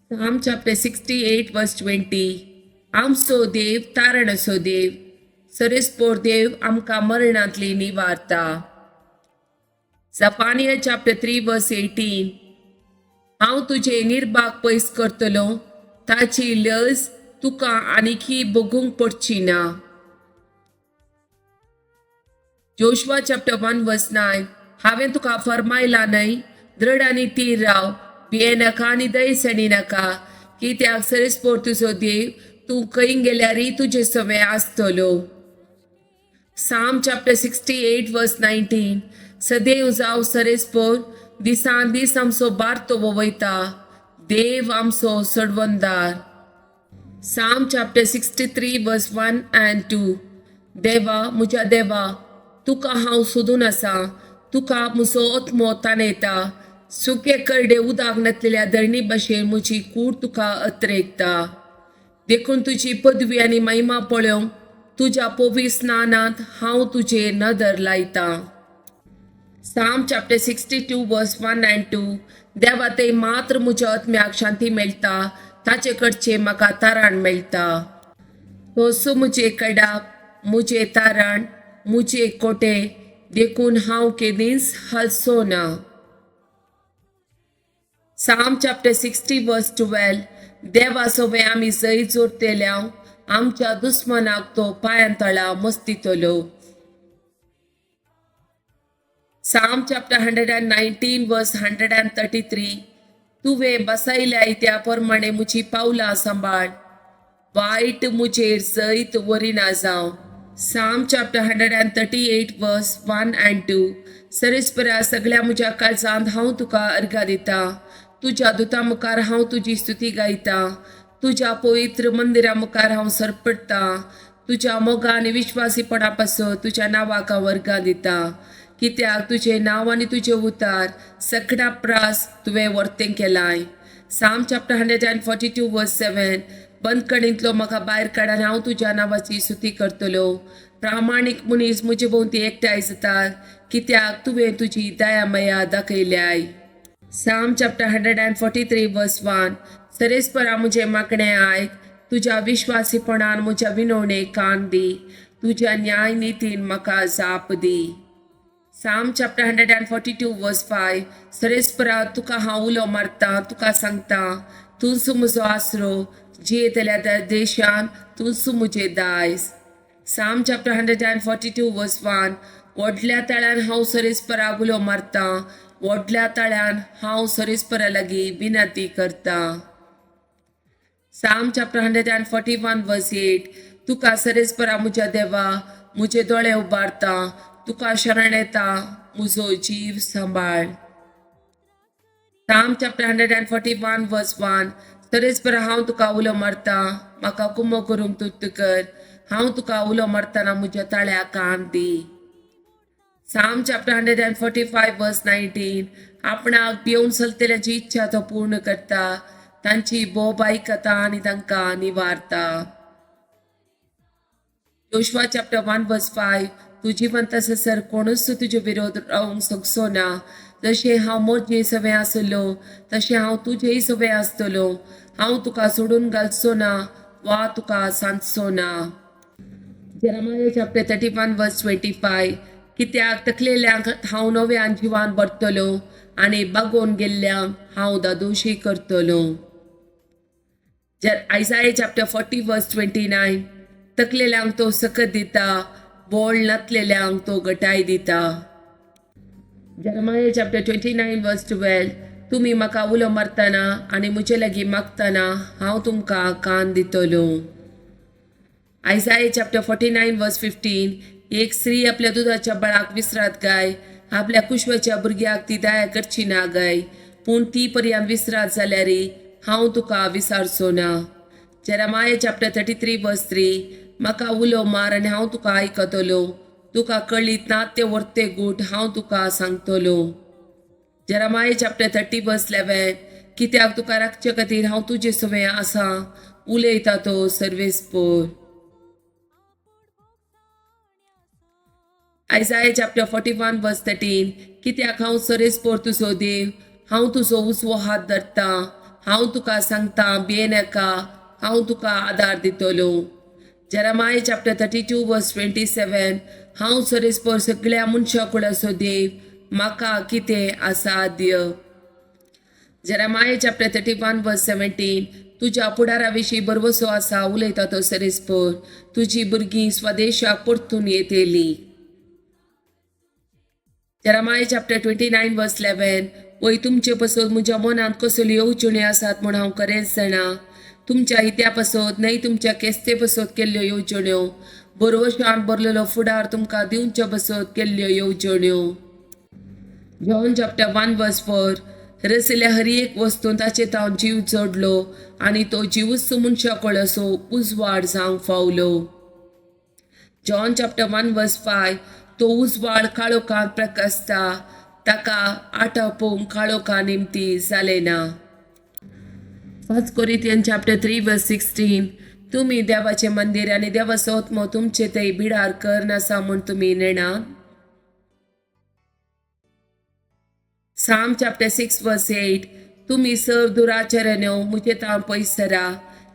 Psalm chapter 68 verse 20. आमचो देव तारण असो देव, सरेस्पोर देव आमकां मरणांतली निवारता. Zephaniah chapter 3 verse 18. हांव तुजे निर्भाग पयस करतलो, ताची लज तुका आनीकी भोगूंक पडची ना. Joshua chapter 1 verse 9. हांवें तुका फर्मायला न्हय, दृढ आनी थीर राव, भियेनाका आनी दयसणी नाका, कित्याक सरेस्पोर तुजो देव तूं खंय गेल्यारय तुजे सवें आसतलो. Psalm chapter 68 verse 19. सदैव जावं सरेस्पोर दिसान दीस आमचो बारतो वयता, देव आमचो सडवंदार. Psalm chapter 63 verse 1 and 2. देवा, म्हज्या देवा, तुका हांव सोदून आसा, तुका म्हजो आत्मो ताणयता. सुके करडे उदक नासलेल्या धरणी भशेन म्हजी कूड तुका अत्रेकता. देखून तुजी पदवी आनी महिमा पळोवंक तुज्या पवित्र स्नानांत हांव तुजेर नदर लायतां. Psalm chapter 62 verse 1 and 2. देवा थंय मात्र म्हज्या आत्म्याक शांती मेळटा, ताचे कडचे म्हाका तारण मेळटा. तोसो म्हजे कडाप, म्हजें तारण, म्हजे कोटे, देखून हांव केदींच हालचो ना. Psalm chapter 60 verse 12. देवा सवें आमी जैत जोडटेल्या, आमच्या दुस्मनाक तो पांयां तळा मस्तितलो. Psalm chapter 119 verse 133. तुवें बसयल्याय त्या प्रमाणे म्हजी पावलां सांबाळ, वायट म्हजेर जैत व्हरिना जावं. Psalm chapter 138 verse 1 and 2. सरेस्परा सगळ्या म्हज्या काळजांत हांव तुका अर्घा दितां, तुज्या दुता मुखार हांव तुजी स्तुती गायतां. तुज्या पवित्र मंदिरा मुखार हांव सरपडटां, तुज्या मोगा आनी विश्वासीपणा पासत तुज्या नांवाक हांव अर्घां दितां. कित्याक तुजें नांव आनी तुजें उतार सगळ्या प्रास तुवें वर्तें केलाय. Psalm chapter 142 verse 7. बंदखणींतलो म्हाका भायर काड आनी हांव तुज्या नांवाची स्तुती करतलो. प्रामाणीक मनीस म्हजे भोंवती एकठांय जातात, कित्याक तुवें तुजी दया माया दाखयल्याय. Psalm chapter 143 verse 1. सरेस्परा म्हजें मागणें आयक, तुज्या विश्वासीपणान म्हज्या विनवणेक कान दी, तुज्या न्याय नितीन म्हाका जाप दी. Psalm chapter 142 verse 5. सरेस्परा तुका हांव उलो मारता, तुका सांगता, तूंच म्हजो आसरो, जियेतल्या त्या देशान तूंच म्हजें दायज. Psalm chapter 142 verse 1. व्हडल्या तळ्यान हांव सरेस्पराक उलो मारता, व्हडल्या तळ्यान हांव सरेस्परा लागीं विनंती करता. Psalm chapter 141 verse 8. तुका सरेस्परा म्हज्या देवा म्हजे दोळे उबारता, तुका शरण येता, म्हजो जीव सांबाळ. Psalm chapter 141 verse 1. सरेस्परा हांव तुका उलो मारता, म्हाका कुमो करूंक तुर्त कर, हांव तुका उलो मारतना म्हज्या ताळ्याक कान दी. Psalm chapter 145 verse 19. आपणाक भिवन चलतल्यांची इच्छा तो पूर्ण करता, तांची बोब आयकता आनी तांकां निवारता. Joshua chapter 1 verse 5. तूं जिवंत आसासर कोणूच तुजे विरोध रावंक शकचो ना. जशें हांव म्हजे सवें आसलो तशें हांव तुजेय सवें आसतलो. हांव तुका सोडून घालचो ना वा तुका सांचचो ना. Jeremiah chapter 31 verse 25. कित्याक तकलेल्यांक हांव नव्यान जिवान भरतलो आनी बागोवन गेल्ल्यांक हांव दादोशी करतलो. Isaiah chapter 40 verse 29. तकलेल्यांक तो सकत दिता, बोळ नातलेल्यांक तो गटाय दिता. Jeremiah chapter 29 verse 12. तुमी म्हाका उलो मारतना आनी म्हजे लागीं मागतना हांव तुमकां कान दितलो. Isaiah chapter 49 verse 15. एक स्त्री आपल्या दुदाच्या बाळाक विसरात काय, आपल्या कुशवाच्या भुरग्याक ती दया करची ना गाय, पूण ती पर्यंत विसरात जाल्यारय हांव तुका विसारचो ना. Jeremiah chapter 33 verse 3. म्हाका उलो मार आनी हांव तुका आयकतलो, तुका कळीत ना ते वर्ते गूट हांव तुका सांगतलो. Jeremiah chapter 30 verse 11. कित्याक तुका राखचे खातीर हांव तुजे सवें आसा, उलयता तो सर्वेस्पोर. Isaiah chapter 41 verse 13. कित्याक हांव सरेस्पोर तुजो देव, हांव तुजो उजवो हात धरता, हांव तुका सांगता भियेनाका, हांव तुका आदार दितलो. Jeremiah chapter 32 verse 27, हांव सरेस्पर सगळ्या मनशा कुळाचो देव, म्हाका कितें असाध्य. Jeremiah chapter 31 verse 17, तुज्या फुडारा विशीं भरवसो आसा उलयता तो सरेस्पर, तुजी भुरगीं स्वदेशाक परतून येतलीं. Jeremiah chapter 29 verse 11, वय तुमचे पसत म्हज्या मनांत कसल्यो येवजण्यो आसात म्हूण हांव खरेंच जाणा. तुमच्या हित्या पसत न्हय तुमच्या केस्ते पसत केल्ल्यो येवजण्यो, भरवशान भरलेलो फुडार तुमकां दिवचे पसत केल्ल्यो येवजण्यो. John chapter 1 verse 4, रसिल्या हर एक वस्तून ताचे तावन जीव जोडलो आनी तो जिवूच मनशा कळसो उजवाड जावंक फावलो. John chapter 1 verse 5, तो उजवाड काळोखांत प्रकाशता, ताका आटापोवंक काळोखा निमती जालें ना. 1 Corinthians chapter 3 verse 16, तुमी देवाचें मंदीर आनी देवाचो आत्मो तुमचे थंय बिडार कर आसा म्हूण तुमी नेणात. Psalm chapter 6 verse 8, तुमी सर्व दुराचरण्यो म्हजे तावन पयस सरा,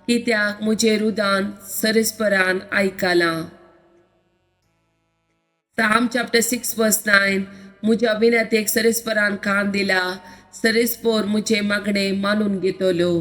कित्याक म्हजें रुदान सरस्परान आयकलां. Psalm chapter 6 verse 9, म्हज्या विनंतेक सरस्परान कान दिला, सरस्पोर म्हजें मागणें मानून घेतलो.